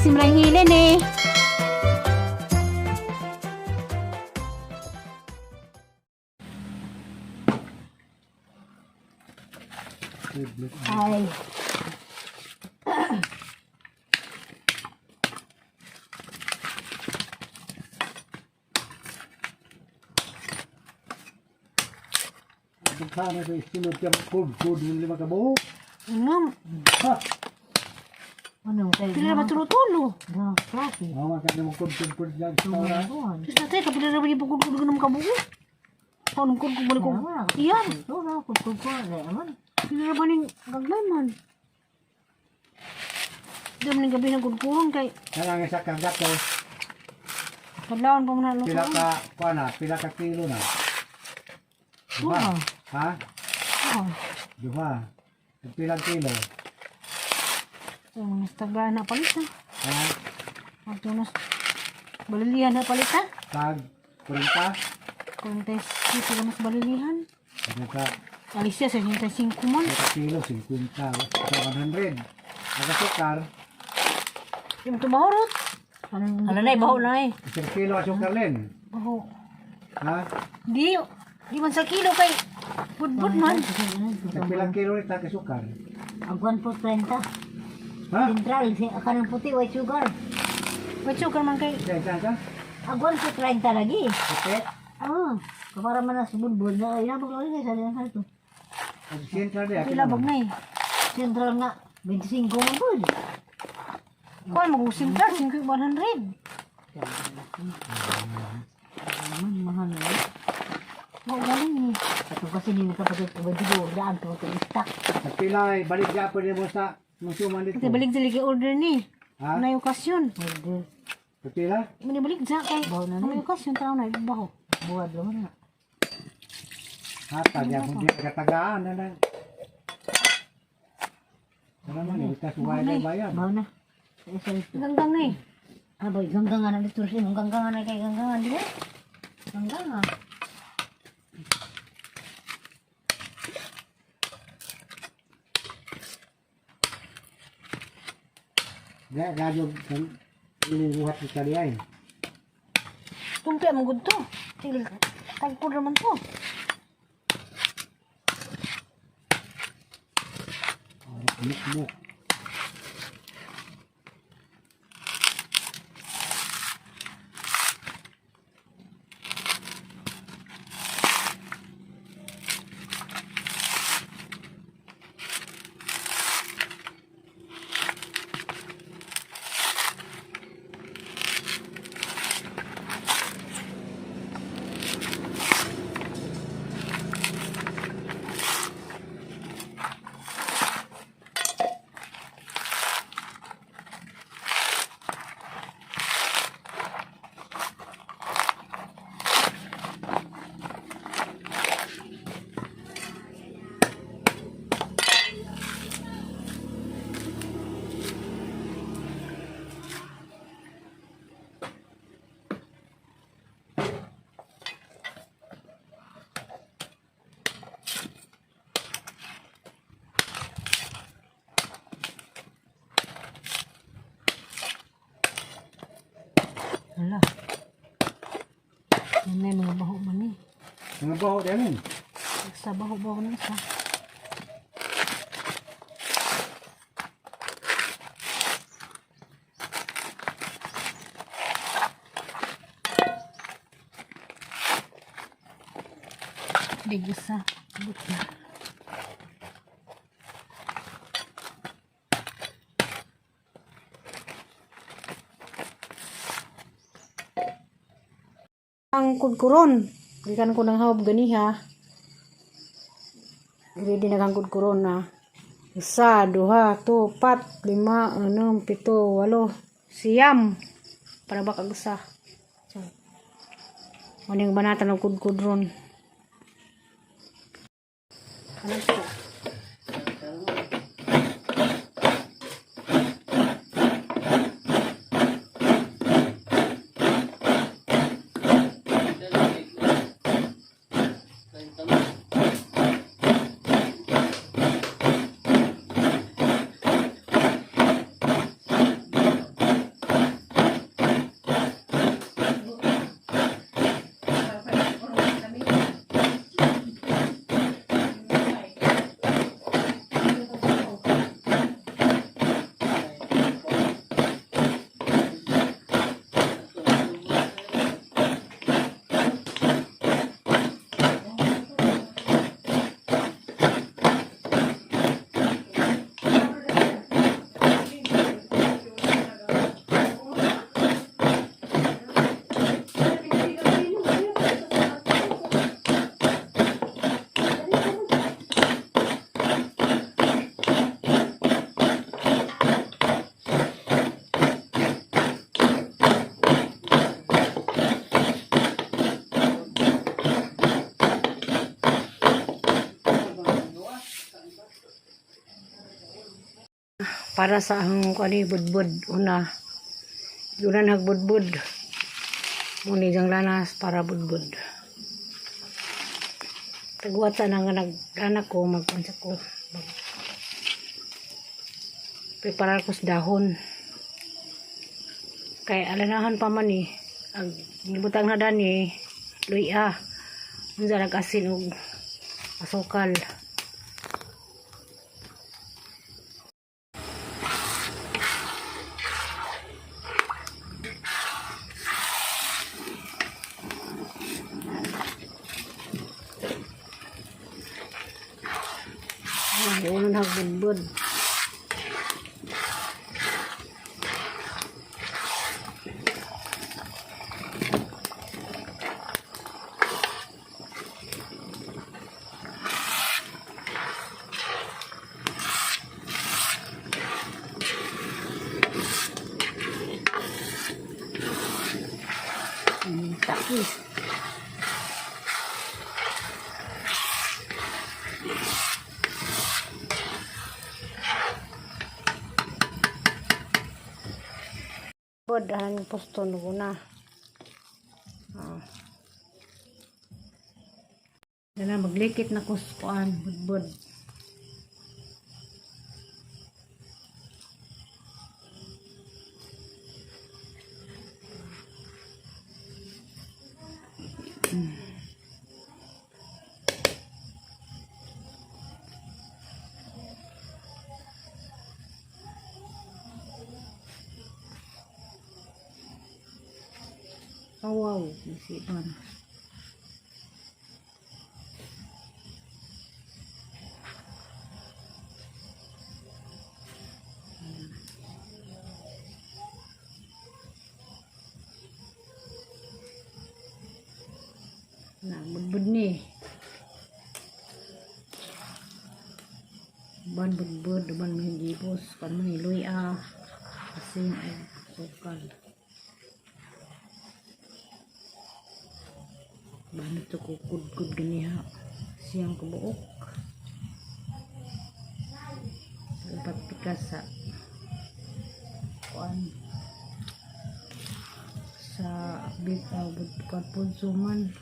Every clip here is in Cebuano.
Simrang hilin eh. Ay. Dughan ko istinod ka food food ng lima ka buhok. Ano? Ha. Ano kay? Pila na ba tulo-tulo? No, klase. Mama ka nimo food food food lang sa ora. Buwan. Diyos natin, kapila na ba yung pagkudkod ng kabuo? Anong kudkod balik ko? Iyan. Ito na, kudkod ko. Ay, aman. Pila na ba ning gagmay man? Di man ning gabi ng kudkuron kay Kanang isa ka gato, kadlawon pa man na pila luto. ka kuana, pila ka kilo na. Duha. Ha? Oh, Duha. Pilang kilo? mga staglaan na palit ha. Ha? Magtunos. Balilihan na palit ha. Tag 40. Kontes, dito ka mas balilihan. Ano ka? Alicia, sa 65 man. Pila ka kilo 50 sa 100. Ang sukar, Yung tumahurot. Anong Ano na eh, baho na eh. isang kilo ang sukar len. Baho. Ha? Di, di man sa kilo kay budbud man. Tag pilang kilo ni tag sukar. Ang 1.30. Ha? Central, si kanang puti, white sugar. White sugar man kay Isa isa isa. Ang 1.30 lagi. Okay. Ah, kapara man na sa budbud na inabog lagi kay sa diyan sa ito. Ang sentral dia. Ilabag na eh. Central nga 25 man gud. Kuan mag sentral 100. Man mahal na. Baho galing eh. Ato kasi ni nakapagod ko 22 daan to to stock. Tag pila ay balik gyapon nimo sa musuman dito. Kasi balik dili kay order ni. Ha? Na okasyon. Order Tag pila? Mani balik sa kay. Baho na May okasyon tao na baho. buwad lang na. Hatag yapon di katagaan na lang. Ano man, itas wala bayan. Bawo na. Isa ito. Ganggang na eh. Ah, boy, ganggangan na dito siya. Ganggangan na kay ganggangan di ba? Ganggangan. Di radyo kang inibuhat ni kaliay. Tumpi ang gud to. Tigil tagpod naman to. Mukmuk. Hala. Yan na yung mga baho man eh. Mga baho din. Sa baho-baho na isa. Dig isa. Abot na. Ang kudkuron. Gikan ko ng hawb ganiha. Ready na kang kudkuron na. Isa, duha, tupat, lima, enam, pito, walo, siyam. Para ba kag usa? So, maning banatan og kudkudron. Ano siya? Para sa ang kani budbud una. Una nagbudbud. Muni jang lanas para budbud. Tagwata na nga nag-anak ko, magpansa ko. Mag preparar ko sa dahon. Kay alanahan pa man eh. Ang gibutang na dani, luya. Unsa nag-asin og asukal. Ay, una nagbudbud. Takis. Bod ang posto no na. Ah. Dala maglikit na kuskuan budbud. Oh, wow, isipan. Na, budbud ni. Ban budbud, ban mahigipos, kan mahiloy ah. Asin ay sukal. Bano to kukudkud ganiha. Siyang kabuok. Dapat pikas sa kuan sa big uh, suman.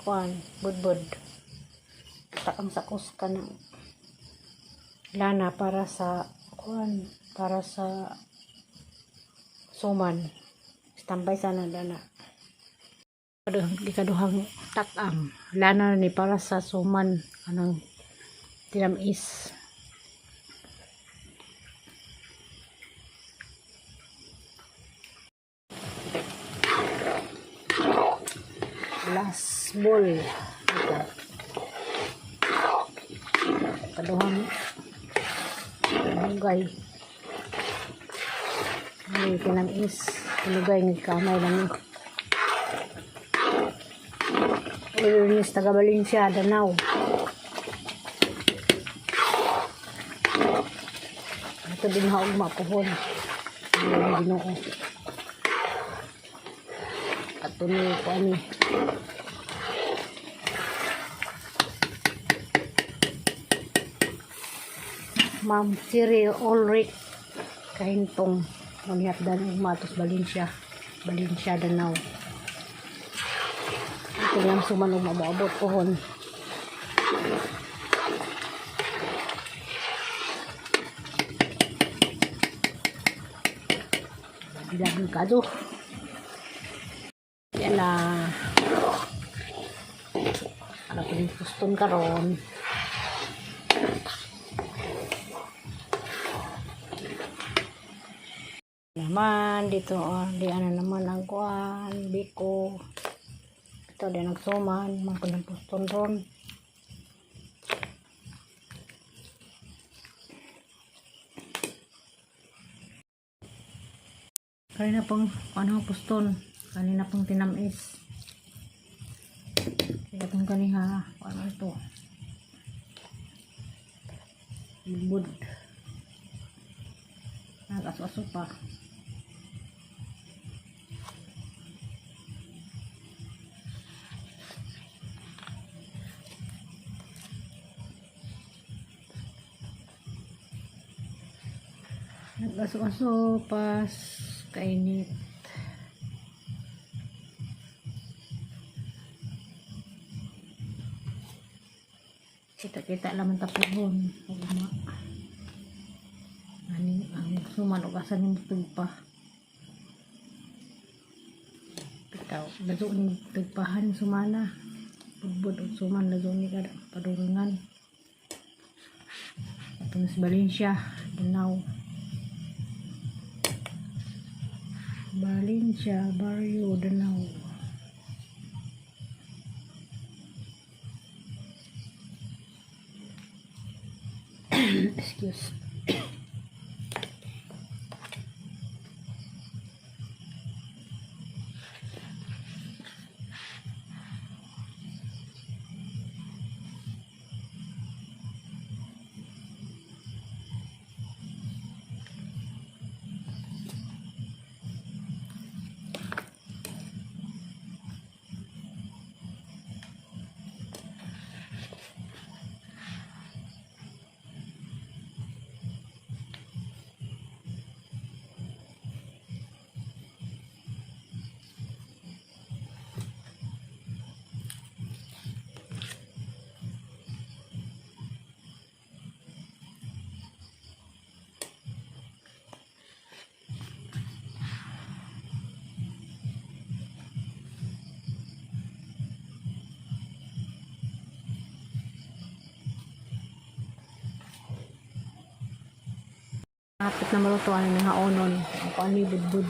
Kuan budbud. Takang sakos ka ng lana para sa kuan para sa suman. Standby sana dana. Ikaduhang takang lana ni para sa suman anang tinamis. Last ball. Ito. Kaduhang tinugay. Ay, tinamis. Tinugay ng kamay lang ni. Ulinis taga Valencia, Danao. Ito din haog mapuhon. Ang Ginoo. Ato ni ko ani. Ma'am Cyril Ulrich Kahintong manghapdan ug Matos Valencia, Valencia Danao. Ito lang suman og mamoabot pohon. Bilang kado. Yan na. Ano ko yung kuston karon. Naman dito, oh, di ano naman ang kuan, biko. Ito di nagsuman, mga kunang puston ron. Kanina pong ano puston, kanina pong tinamis. Kaya pong kaniha, ano ito? Ibud. Nag-aso-aso pa. Nag-aso-aso pas kainit. Kita-kita laman tapuhon. Ugma. Ani ang suman og asa ning tugpa. Bitaw, lazo ni tugpahan sumana. Budbud og suman lazo ni kada padurungan. Atong sa Valencia, Danau. Valencia, Barrio, Danau. Excuse. Hapit na maluto ano nga haonon. Ang kuan ni budbud.